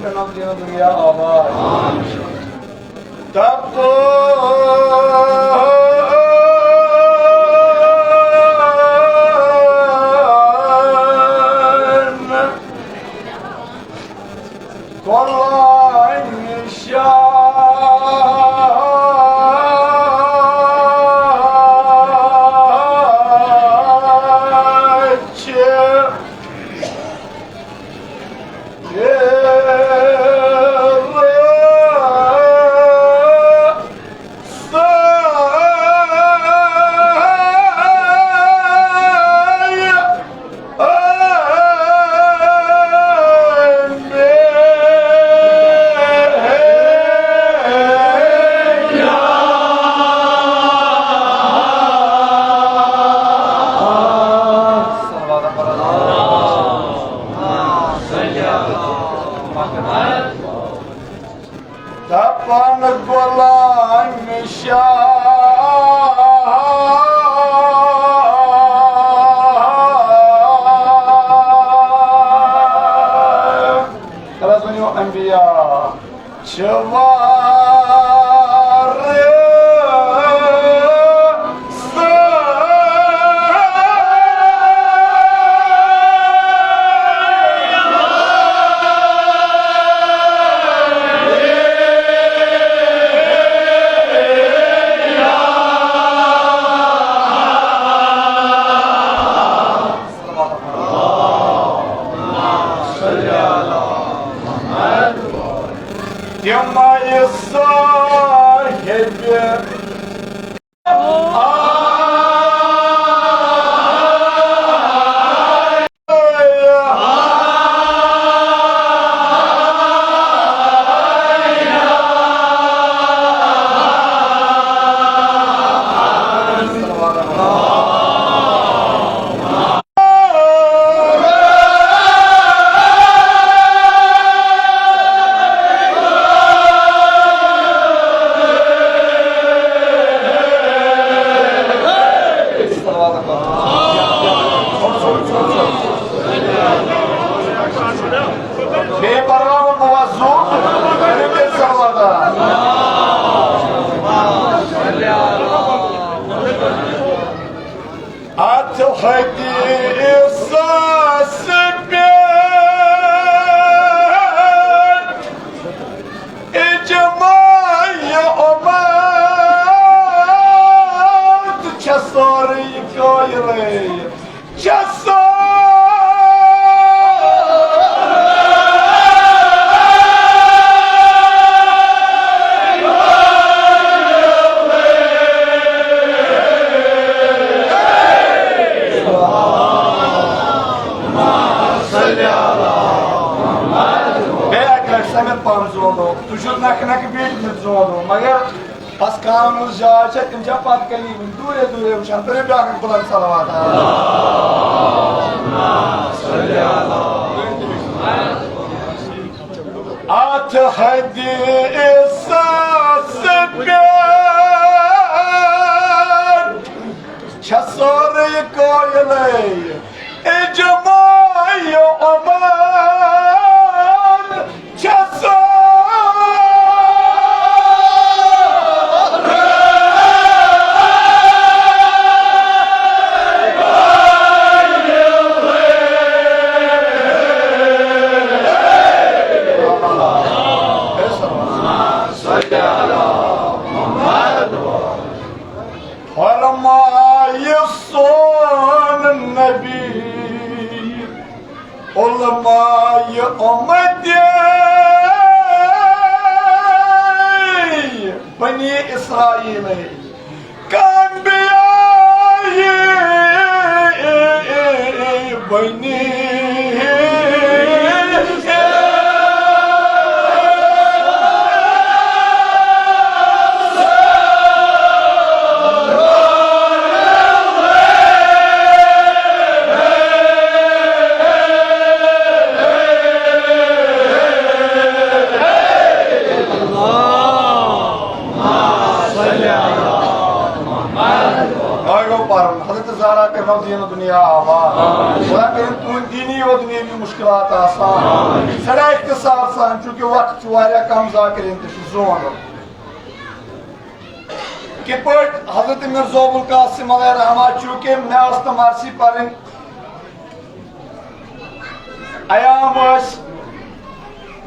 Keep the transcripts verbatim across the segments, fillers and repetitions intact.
دنیا آباد۔ دپان قرآن شاہ چھِ دپان غلام شاہ۔ تَلہٕ حظ ؤنِو انبیاء چھِ وارٕ تِمے صاحبِ بیٚیہِ پرناوُن بہٕ وَسہٕ زوٗ، کٔرِو تیٚلہِ صلوات۔ اَتھ حدیثس پٮ۪ٹھ اجماع امت چھےٚ سٲرٕے قٲیلٕے، چھےٚ سٲرٕے۔ بیٚیہِ اَکہِ لَٹہِ سَمِتھ پَہَم زونو، تُہۍ چھِو نَکھٕ نَکھٕ بیٖٹھمٕتۍ زونو، مگر بس کانٛہہ ہٕنٛز جاے چھےٚ، تِم چھےٚ پتہٕ کَنی وٕنہِ دوٗرے دوٗرے وٕچھان۔ کٔرِو بیٛاکھ اَکھ بُلند صلوات۔ اَتھ حدیثس پٮ۪ٹھ چھےٚ سٲرٕے قٲیلٕے اجماع امت چھےٚ سٲرٕے۔ فرمایہِ سون نبی، علماء امت بنی اسرائیل، انبیاء بنی تۄہہِ گوٚو پرُن۔ حضرت زہرا کٔرِنو دین و دنیا آباد۔ خدا کٔرِن تُہٕنٛدۍ دینی و دنیاوی مشکلات آسان۔ سٮ۪ٹھاہ اختصار سان، چونکہ وقت چھُ واریاہ کم، ذاکرین تہِ چھُ زون۔ کِتھ پٲٹھۍ حضرت مرزا ابوالقاسم علیہ رحمہ، چونکہ مےٚ ٲس نہٕ مرثی پرٕنۍ، ایام ٲسۍ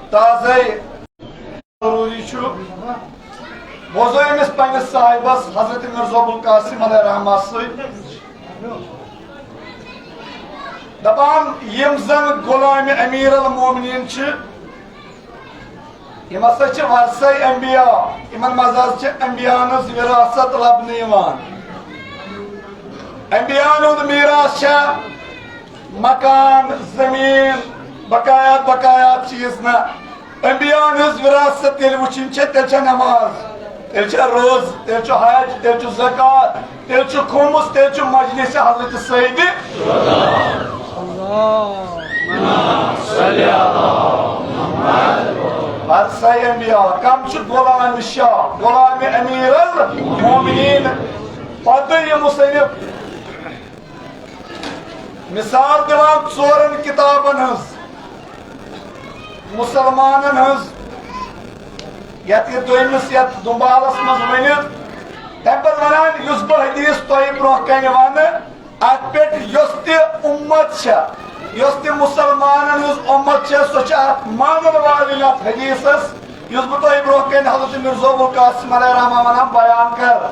تازَے۔ ضروری چھُ، بوزو أمِس پننِس صاحبس حضرت مرزا ابوالقاسم علیہ رحمہ سۭتۍ۔ دپان، یِم زن غلام امیر المومنین چھِ، یِم ہسا چھِ ورثے انبیاء، یِمن منٛز حظ چھِ انبیاءن ہٕنٛز وراثت لبنہٕ یِوان۔ انبیاءن ہُنٛد میراث چھا مکان، زمین، بقایات، بقایات چیز نہ۔ انبیاءن ہٕنٛز وراثت ییٚلہِ وٕچھِنۍ چھےٚ، تیٚلہِ چھےٚ نماز، تیٚلہِ چھےٚ روزٕ، تیٚلہِ چھُ حج، تیٚلہِ چھُ زکوٰۃ، تیٚلہِ چھُ خمس، تیٚلہِ چھُ مجلس حضرت سید۔ ورثہ انبیاء، کم چھِ غلام شاہ، غلام امیر المومنین۔ پتہٕ یہِ مصنف مثال دِوان ژورن کتابن ہٕنٛز، مسلمانن ہٕنٛز، یتھ یہِ دوٚیمِس یتھ دُنبالس منٛز ؤنِتھ، تمہِ پتہٕ ونان، یُس بہٕ حدیث تۄہہِ برونٛہہ کنہِ ونہٕ، اتھ پٮ۪ٹھ یۄس تہِ امت چھےٚ، یۄس تہِ مسلمانن ہٕنٛز امت چھےٚ، سۄ چھےٚ اتھ مانن والٮ۪ن اتھ حدیثس، یُس بہٕ تۄہہِ برونٛہہ کنہِ حضرت مرزا ابوالقاسم علیہ رحمہ ونان بیان کرٕ۔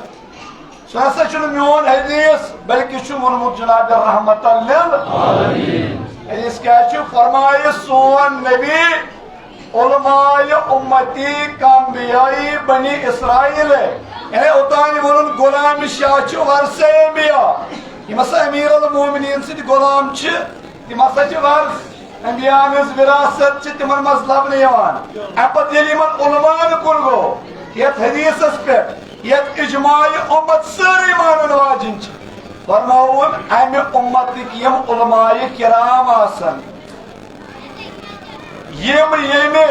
سُہ ہسا چھُنہٕ میون حدیث، بلکہِ چھُ ووٚنمُت جناب رحمت للعالمین۔ حدیث کیٛاہ چھُ؟ فرمایہِ سون نبی، علماء امتی کانبیاء بنی اسرائیل۔ یعنی اوتانۍ ووٚنُن غلام شاہ چھُ ورثہ انبیاء۔ یِم ہسا امیر المومنین سٕنٛدۍ غلام چھِ، تِم ہسا چھِ ورث۔ انبیاء ہٕنٛز وراثت چھِ تِمن منٛز لبنہٕ یِوان۔ اَمہِ پتہٕ ییٚلہِ یِمن علماءن کُن گوٚو، یتھ حدیثس پٮ۪ٹھ، یتھ اجماع امت سٲرٕے مانن واجِنۍ چھِ، فرماوُن، امہِ امتٕکۍ یِم علماء کرام آسن، یِم ییٚمہِ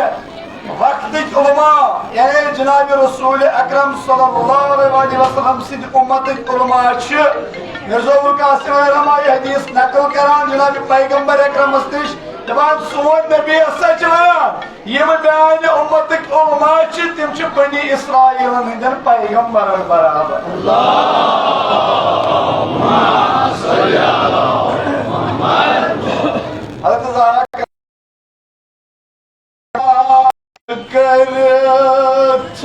وقتٕکۍ علماء، یعنی جناب رسول اکرم صلی اللہ علیہ وآلہ وسلم سٕنٛدِ امتٕکۍ علماء چھِ، مرزا ابوالقاسم علیہ رحمہ یہِ حدیث نقل کران جناب پیغمبر اکرمس نِش، دپان، سون نبی ہسا چھِ ونان، یِم میانہِ امتٕکۍ علماء چھِ، تِم چھِ بنی اسرائیلن ہٕنٛدٮ۪ن پیغمبرن برابر۔ حضرت زہرا کٔرِتھ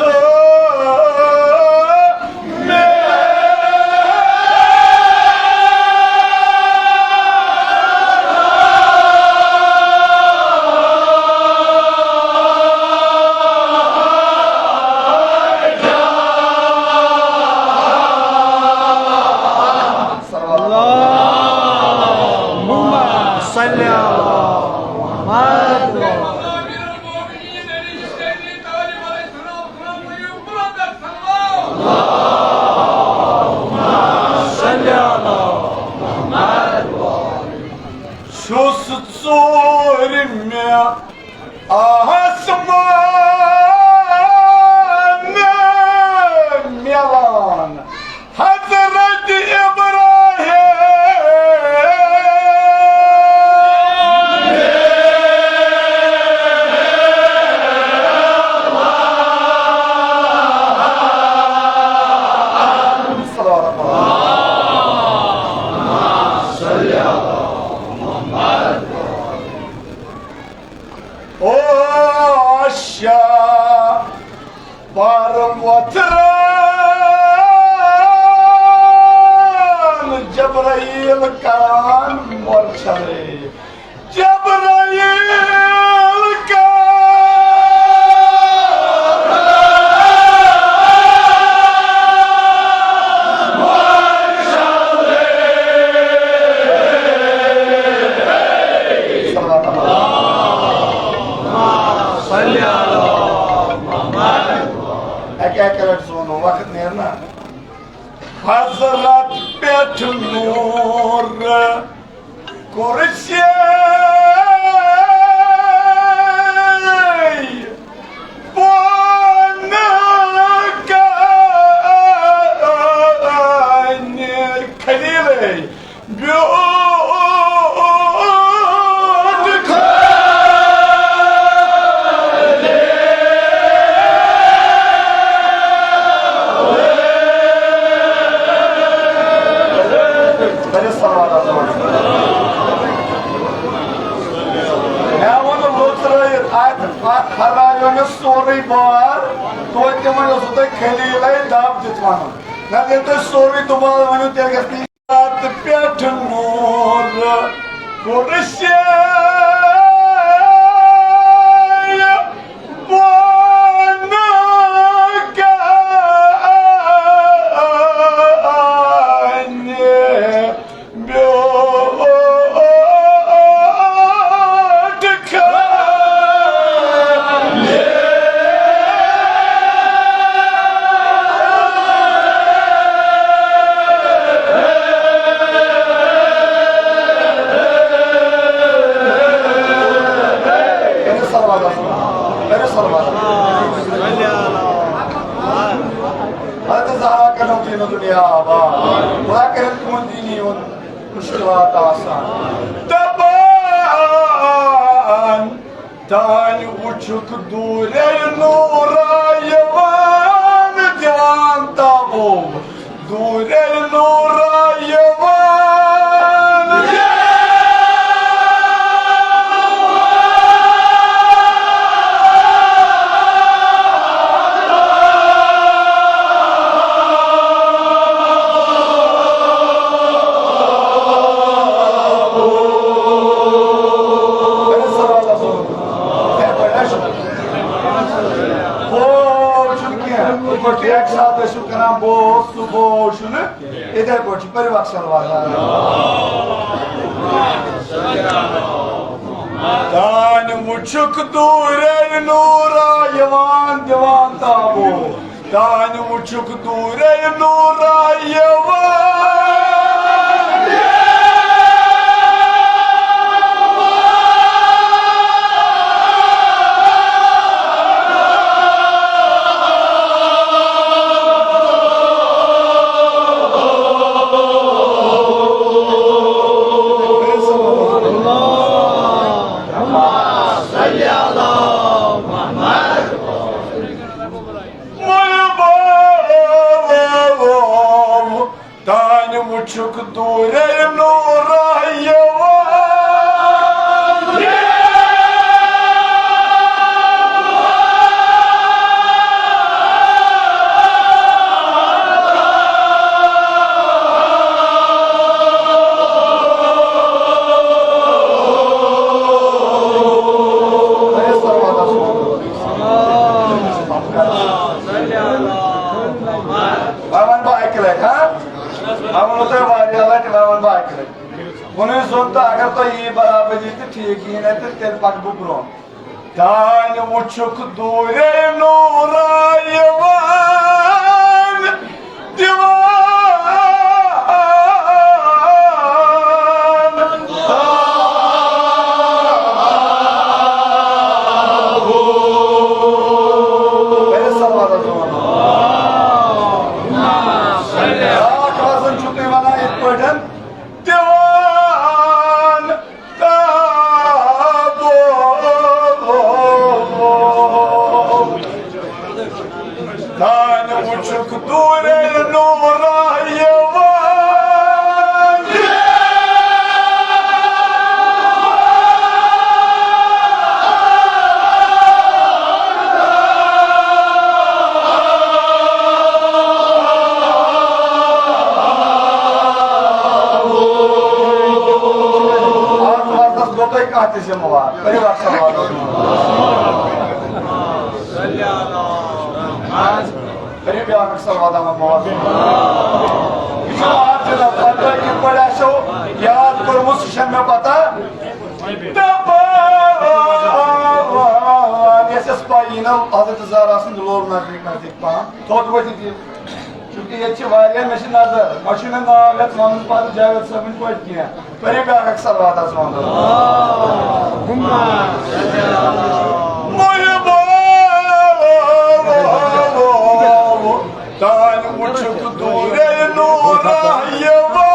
اللهم صل على محمد. چھُس ژوٗرِ مےٚ آسمان میلان حضرت ابراہیم۔ او شاہ بارم وتران جبرائیل کران مورچھرے۔ جبرائیل کران مورچھرے۔ صلی اللہ علیہ وسلم۔ اکہِ اکہِ لٹہِ سونو وقت نیرنا۔ حضرت پٮ۪ٹھ نوٗر کرسی بۄن کنہِ۔ خلیل کٔرِو صلوات آسان۔ مےٚ ووٚن لوٚژرٲیِتھ، اَتھ، اَتھ ہرایو مےٚ سورُے بار، توتہِ تہِ وۄنۍ اوسوٕ تۄہہِ خلیٖلَے دَب دِتھ وَنُن۔ نَتہٕ ییٚلہِ تۄہہِ سورُے دُبارٕ ؤنِو، تیٚلہِ گژھِ نہٕ یہِ۔ اَتھ پٮ۪ٹھ نوٗر کُرسی بۄن کَنہِ بیوٗٹھ کھالہِ۔ کٔرِو صلوات آسان۔ کٔرِو صلوات آسان۔ حضرت زہرا کٔرِنو دیٖنہٕ دُنیا آباد۔ خدا کٔرِن تُہُنٛد دیٖنی یُن مُشکِلات آسان۔ دَپان، تانۍ وُچھُکھ دوٗرے نوٗرا یِوان، دِوان تابوب۔ دوٗرے نوٗرا یِوان۔ بوو چھُنہٕ کینٛہہ۔ یِتھ پٲٹھۍ تُہۍ اَکہِ ساتہٕ ٲسِو کران بوو، سُہ بوو چھُنہٕ۔ یِتھَے پٲٹھۍ چھِ، پٔرِو اکھ صلوات۔ تانۍ وُچھُکھ دوٗرے نوٗرا یِوان، دِوان تابوب۔ تانۍ وُچھُکھ دوٗرے نوٗرا یِوان۔ تانۍ وُچھُکھ دوٗرے نوٗرا یِوان۔ وۄنۍ وَنہٕ بہٕ اَکہِ لَٹہِ، ہاں؟ وۄنۍ ووٚنوٕ تۄہہِ واریاہ لَٹہِ، وۄنۍ وَنہٕ بہٕ اَکہِ لَٹہِ۔ ووٚنُے زوٚن تہٕ اگر تۄہہِ یی برابٔدی تہٕ ٹھیٖک، یی نہٕ تہٕ تیٚلہِ پَکہٕ بہٕ برٛونٛہہ۔ تانۍ وُچھُکھ دوٗرے نوٗرا یِوان، دِوان۔ بیٚیہِ صلوات حظ وَنو۔ بیٛاکھ وزن چھُو تُہۍ وَنان یِتھ پٲٹھۍ، دِوان تابوب۔ تانۍ وُچھُکھ دوٗرے نوٗرا یِوان۔ اَتھ وَزنَس گوٚو تۄہہِ کانٛہہ تہِ ذِمہٕ وار؟ کٔرِو اَتھ سوال۔ کٔرِو بیٛاکھ اَکھ سوال، اَما مواد۔ یہِ چھُ آرجِنَل، پَتہٕ تۄہہِ کِتھ پٲٹھۍ آسیو یاد کوٚرمُت، سُہ چھَنہٕ مےٚ پَتہ۔ دَپان، یَس یَس پَے یی نہ حضرت زہرا سُنٛد لول نزدیٖک نزدیٖک پَہَم، توٚت ؤتھِتھ یہِ۔ چونکہ ییٚتہِ چھِ واریاہ، مےٚ چھِ نظر، وۄنۍ چھُ مےٚ ناو ہٮ۪تھ وَنُن پَتہٕ جاوید صٲبٕنۍ پٲٹھۍ کینٛہہ۔ پٔرِو بیٛاکھ اَکھ صلوات حظ محمد۔ تانۍ وُچھُکھ دوٗرے نوٗرا یِوان۔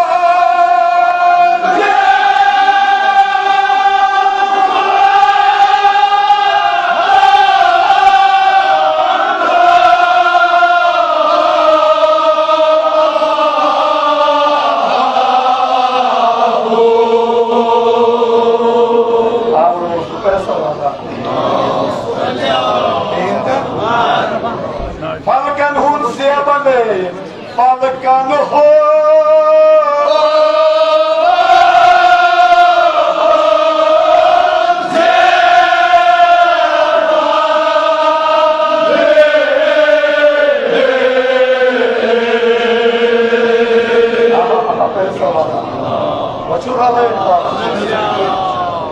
چھُ رلٲوِتھ پران۔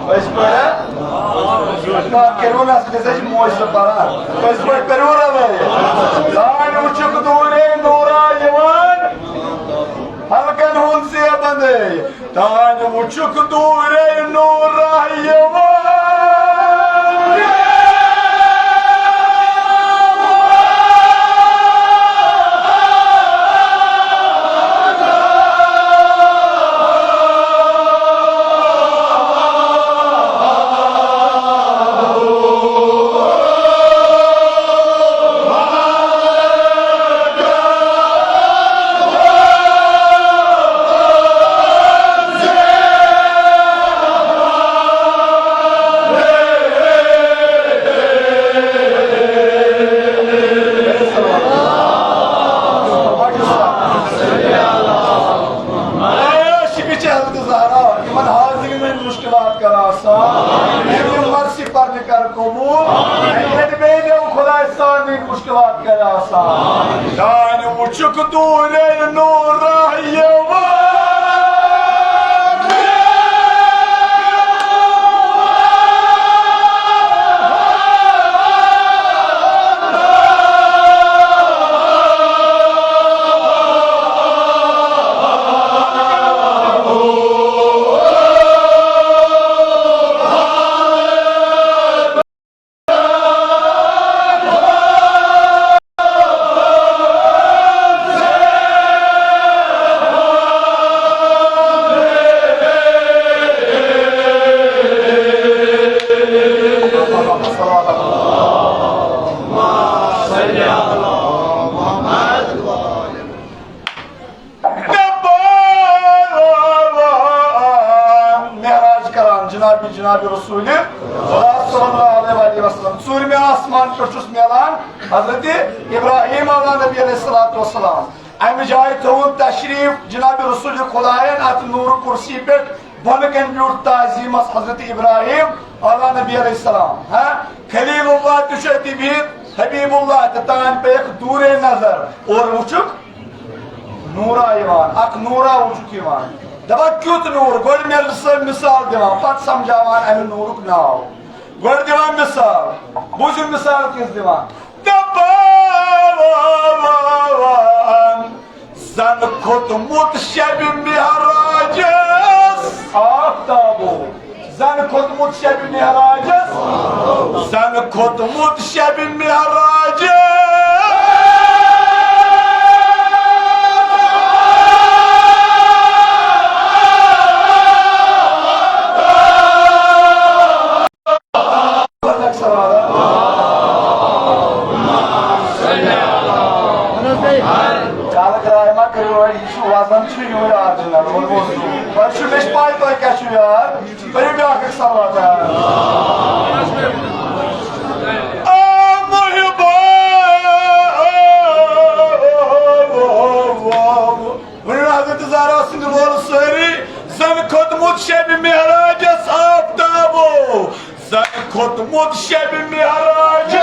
پٔزۍ پٲٹھۍ، ہا؟ کتھ کٔرِو نہٕ، اَسہِ گژھِ اَسہِ موج تہِ پران۔ پٔزۍ پٲٹھۍ کٔرِو رلٲوِتھ۔ دانہِ وُچھُکھ دوٗرے نوٗرا یِوان، پھلکن ہُنٛد زیبندے۔ دانہِ وُچھُکھ دوٗرے نوٗرا یِوان۔ عاشقٕچ حضرت زہرا، یِمن حاضرین ہٕنٛدۍ مُشکِلات کر آسان، یِم مرثی پرنہِ کر قبول، ییٚتہِ بیٚیہِ دِیو خۄداے سان یِم مُشکِلات کر آسان۔ دانہِ وُچھُکھ دوٗرے نوٗرا یِوان۔ معراج کران جناب، جناب رسول خدا صلی اللہ علیہ وآلہ وسلم۔ ژوٗرمہِ آسمان پٮ۪ٹھ چھُس میلان حضرت ابراہیم علیٰ نبی علیہ الصلوۃ والسلام۔ امہِ جایہِ تھوٚوُن تشریف جناب رسول خدایَن اتھ نور کرسی پٮ۪ٹھ، بۄنہٕ کنہِ بیوٗٹھ تعظیمس حضرت ابراہیم علیٰ نبی علیہ السلام۔ ہاں، خلیل اللہ تہِ چھُ أتی بِہِتھ، حبیب اللہ تہِ۔ تام پیٚیَکھ دوٗرے نظر، اورٕ وُچھُکھ نوٗرا یِوان، اکھ نوٗرا وُچھُکھ یِوان۔ دپان کیُتھ نوٗر؟ گۄڈٕ مےٚ سۭتۍ مثال دِوان، پتہٕ سمجھاوان امہِ نوٗرُک ناو۔ گۄڈٕ دِوان مثال، بوٗزِو مثال کِژھ دِوان۔ دپان زن کھوٚتمُت شبِ معراجس آفتابو۔ زن کھوٚتمُت شبِ معراجس، زن کھوٚتمُت شبِ معراجس۔ کالہٕ گرٛاے ما کٔرِو وۄنۍ، یہِ چھُ وزن چھُ یِہوٚے آرجِنل، وۄنۍ گوٚو سُہ۔ وۄنۍ چھُ، مےٚ چھِ پَے تۄہہِ کیٛاہ چھُو یاد۔ کٔرِو بیٛاکھ اَکھ صلوات یاد۔ آ محبا، ؤنِو حضرت زہرا سٕنٛدِ لولہٕ سٲری، زن کھوٚتمُت شبِ معراجس آفتابو۔ زن کھوٚتمُت شبِ معراج۔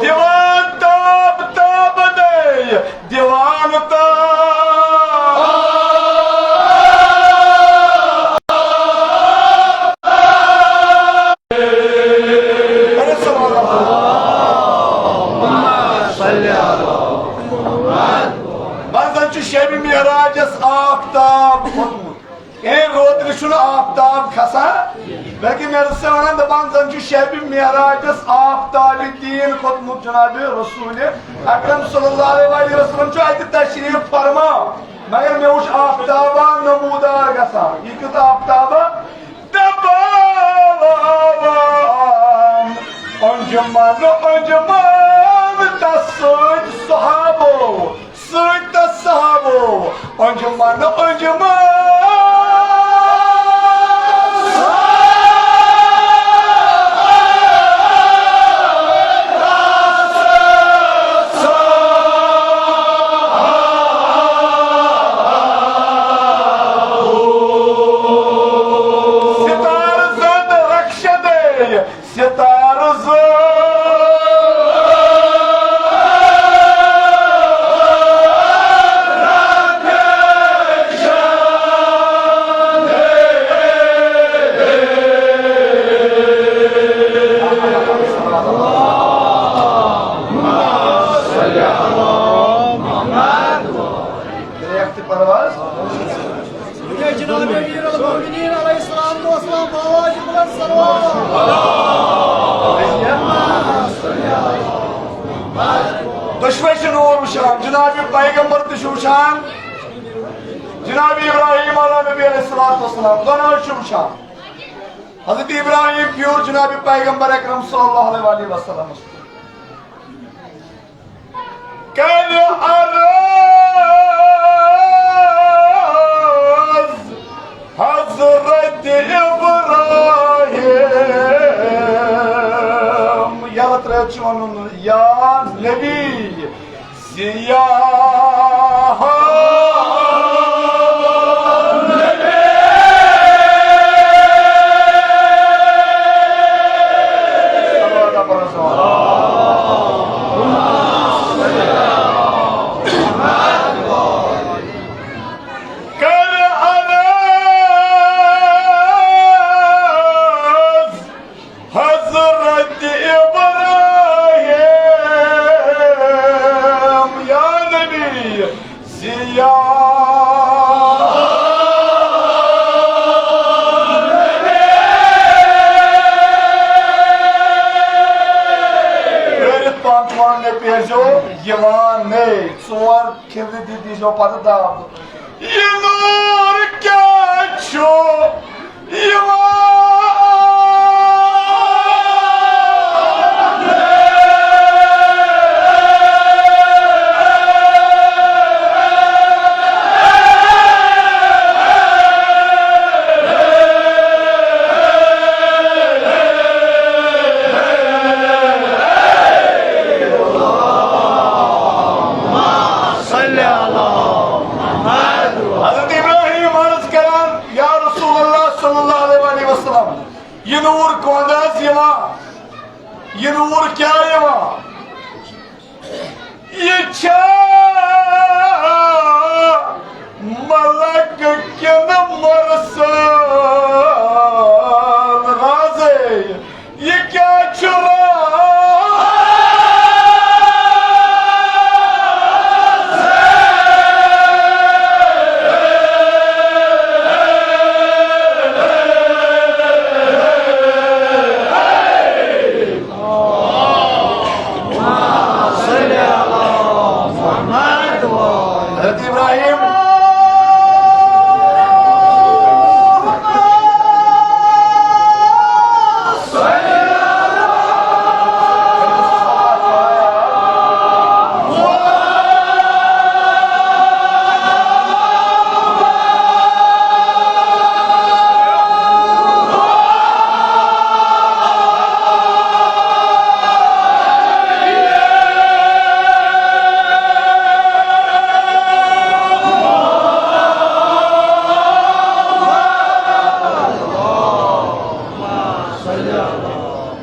دِوان تاب تاب دے۔ دِوان تاب۔ منٛزن چھُ شبِ معراجس آفتاب کھوٚتمُت۔ اے، روترِ چھُنہٕ آفتاب کھسان، بلکہِ مےٚ ٲس ژےٚ وَنان، دَپان زَن چھُ شبِ معراجَس آفتابِ دیٖن کھوٚتمُت جناب رسول اکرم صلی اللہ علیہ وآلہ وسلم چھُ اَتہِ تشریٖف فرما، مگر مےٚ وُچھ آفتابا نمودار گژھان۔ یہِ کیُتھ آفتابا؟ دَپان اَنجُمن اَنجُمن تَس سۭتۍ صحابو۔ سۭتۍ تہٕ صحابو، انجمن، انجمن۔ بیٚیہِ اکھ تہِ پرواز۔ جناب امیر المومنین علیہ السلام کو اسلام باواجی بلند صلوات۔ دۄشوے چھِ نوٗر وٕچھان، جناب پیغمبر تہِ چھُ وٕچھان، جناب ابراہیم علیہ نبی علیہ الصلوۃ والسلام دۄنوے چھِ وٕچھان۔ حضرت ابراہیم پیوٚر جناب پیغمبر اکرم صلی اللہ علیہ وآلہ وسلمس۔ کَرِ عرض حضرت ابراہیم، یَلہٕ ترٛٲوِتھ چھُ وَنُن، یا نبی، ضیا۔ کَرِ عرض حضرت ابراہیم، یا نبی، ضیا۔ پرٛٲرِتھ پانہٕ تہِ وَن مےٚ پیرزیو یِوانٕے۔ ژور کھِرٕ دِتھ دیٖزیو پَتہٕ دَب۔ یہِ نوٗر کیٛاہ چھُ یِوان؟ صلی اللہ محمد۔ حضرت ابراہیم عرض کران، یا رسول اللہ صلی اللہ علیہ وآلہ وسلم، یہِ نوٗر کوٚنٛد حظ یِوان؟ یہِ نوٗر کیٛاہ یِوان؟ یہِ چھا ملک کِنہٕ مرسل؟ رازے، یہِ کیٛاہ چھُ راز؟ حضرت ابراہیم۔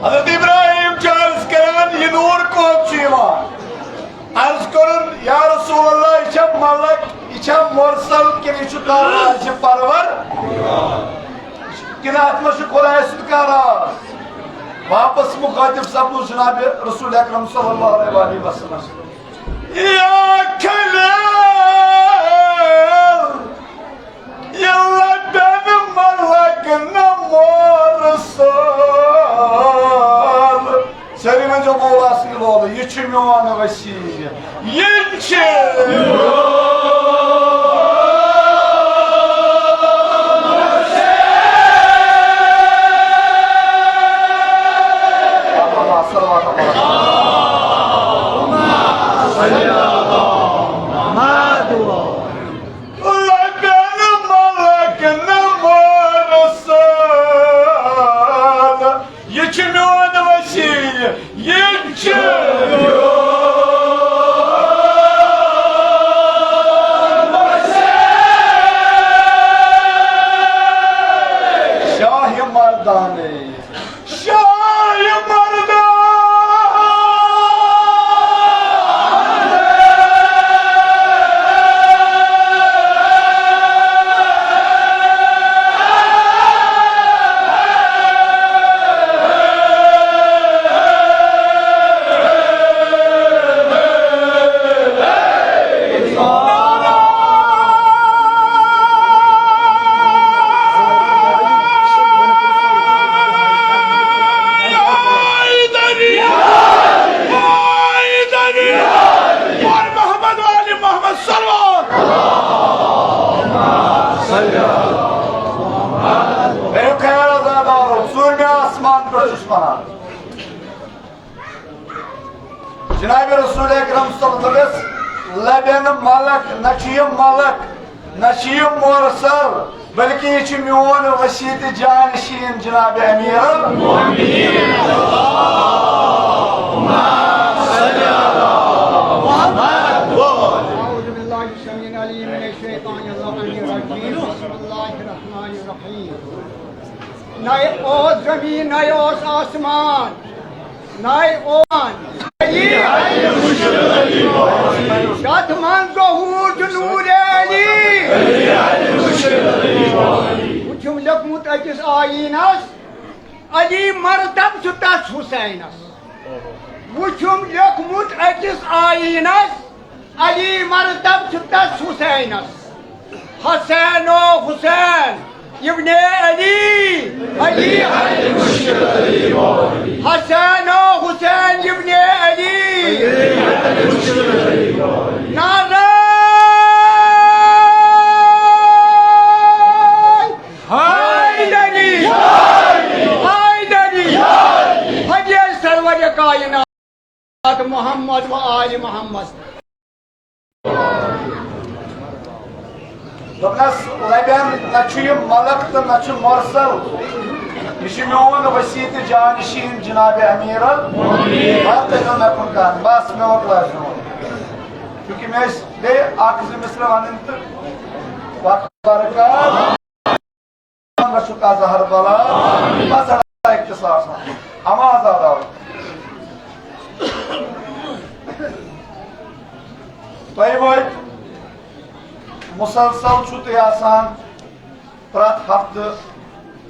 حضرت ابراہیم چھُ عرض کران، یہِ نوٗر کوٚت چھُ یِوان؟ عرض کوٚرُن، یا رسول اللہ، یہِ چھا ملک، یہِ چھا مرسل، کِنہٕ یہِ چھُ کانٛہہ راز پرور؟ کِنہٕ اَتھ منٛز چھُ خۄداے سُنٛد کانٛہہ راز؟ واپس مُخٲطِب سپدُن جناب رسول اکرم صلی اللہ علیہ وآلہ وسلم۔ یا خلیل، یہِ لبہِ نہٕ ملک نہ مرسل۔ سٲری ؤنۍزیو بول آسٕے لولہٕ، یہِ چھُ میون وسیٖل، یہِ چھُ میون۔ صلوات اللہ۔ لبن ملک نہ مرسل، یہِ چھُ میون وسیٖل، یہِ چھُ میون۔ لبن ملک، نہ چھُ یہِ ملک، نہ چھُ یہِ مرسل، بلکہ یہِ چھُ میون وسیع تہٕ جانشین جناب امیر المومنین۔ اعوذ باللہ السمیع العلیم من الشیطان اللعین الرجیم۔ بسم اللہ الرحمن الرحیم۔ نئے اوس زمین، نئے اوس آسمان، نئے اوس۔ تتھ منٛز ظہور چھُ نور علی۔ وُچھُم لیوٚکھمُت أکِس آیینس، علی مرتب چھُ تس حسینس۔ وُچھُم لیوٚکھمُت أکِس آیینس، علی مرتب چھُ تس حسینس۔ حسین و حسین ابن علی، علی۔ حسین و حسین ابن علی۔ نعرہ حیدری، حیدری، حیدری سرور کائنات محمد و آل محمد۔ دوٚپنَس، لبن نہ چھُ یہِ ملک تہٕ نہ چھُ مرسل۔ یہِ چھُ میون وسیع تہٕ جانشین جناب امیر ال۔ بس تٔرِو مےٚ کُن کتھ، بس مےٚ ووت لٲزِم۔ چونکہ مےٚ ٲسۍ بیٚیہِ اکھ زٕ مصرٕ ونٕنۍ تہٕ وقت برکات۔ رسول کا زہر بلا، بس اختصار سان۔ آواز آو۔ تۄہہِ وٲتۍ، مسلسل چھُو تُہۍ آسان پرٛٮ۪تھ ہفتہٕ،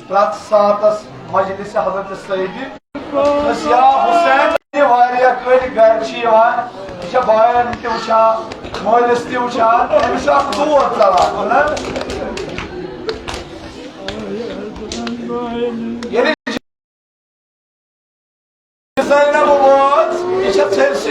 پرٛٮ۪تھ ساعتس مجلس حضرت سیدی۔ بس یا حسین، یہِ واریاہ کٲلۍ گرِ چھِ یِوان، یہِ چھےٚ باین تہِ وٕچھان، مٲلِس تہِ وٕچھان، أمِس چھُ اکھ دود ژلان، نہ؟ ییٚلہِ زینب